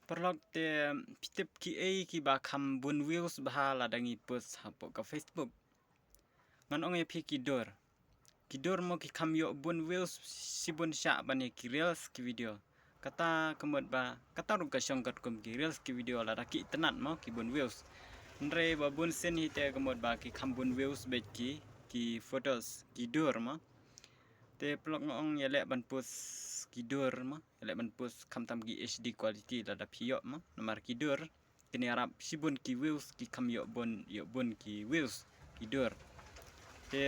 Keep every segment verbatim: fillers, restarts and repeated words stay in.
Paralok, te phi tip kiei kiba kham bun views bha lada ngi post hapoh ka Facebook? Ngan ong ïa phi, ki dur. Ki dur mo ki kham ïoh bun views shibun shah ban ïa ki reels, ki video. Kata ka mut ba kata ruh ka shong katkum ki reels, ki video, lada ki itynnad mo ki bun views. Hynrei ba bun sien hi te ka mut ba ki kham bun views beit ki, ki photos, ki dur mo. Te paralok, nga ong ïaleh ban post ki dur mo, ïaleh ban post khamtam ki H D quality lada phi ïoh mo, namar ki dur kin ïarap shibun ki views, ki kham ïoh bun, ïoh bun ki views, ki dur. Te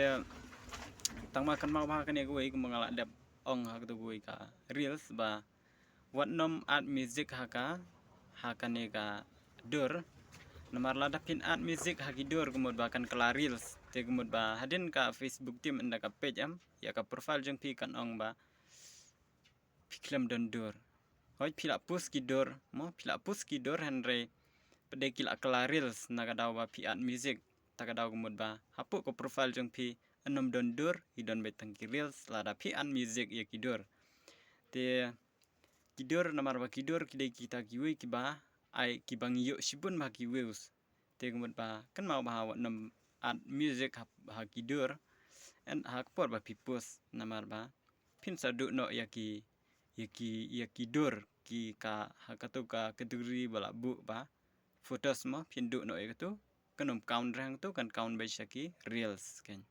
tang ba kynmaw bha kane kawei, kumba nga la dep ong ha kato kawei ka reels, ba wat nym add music ha ka, ha kane ka dur. Namar lada phin add music ha ki dur, ka mut ba kan kylla reels. Te ka mut ba hadien ka Facebook team ynda ka peit em ïa ka profile jong phi, kan ong ba phi khlem don dur. Hooid, phi la post ki dur mo, phi la post ki dur, hynrei pat de ki la kylla reels na ka daw ba phi add music. Ta ka daw ka mut ba hapoh ka profile jong phi ym don dur, ki don beit tang ki reels lada phi add music ïa ki dur. Te ki dur, namar ba ki dur ki dei kita kiwei kiba ai, kiba ngi ïoh shibun bha ki views. Te ka mut ba kynmaw bha, wat nym add music ha, ha ki dur, and ha ka por ba phi post, namar ba phin sa duh noh ïa ki, ïa ki, ïa ki dur, ki ka, ha kato ka category ba la buh ba photos mo, phin duh noh ïa kato, kan nym count re hangto, kan count beit sha ki reels, kan.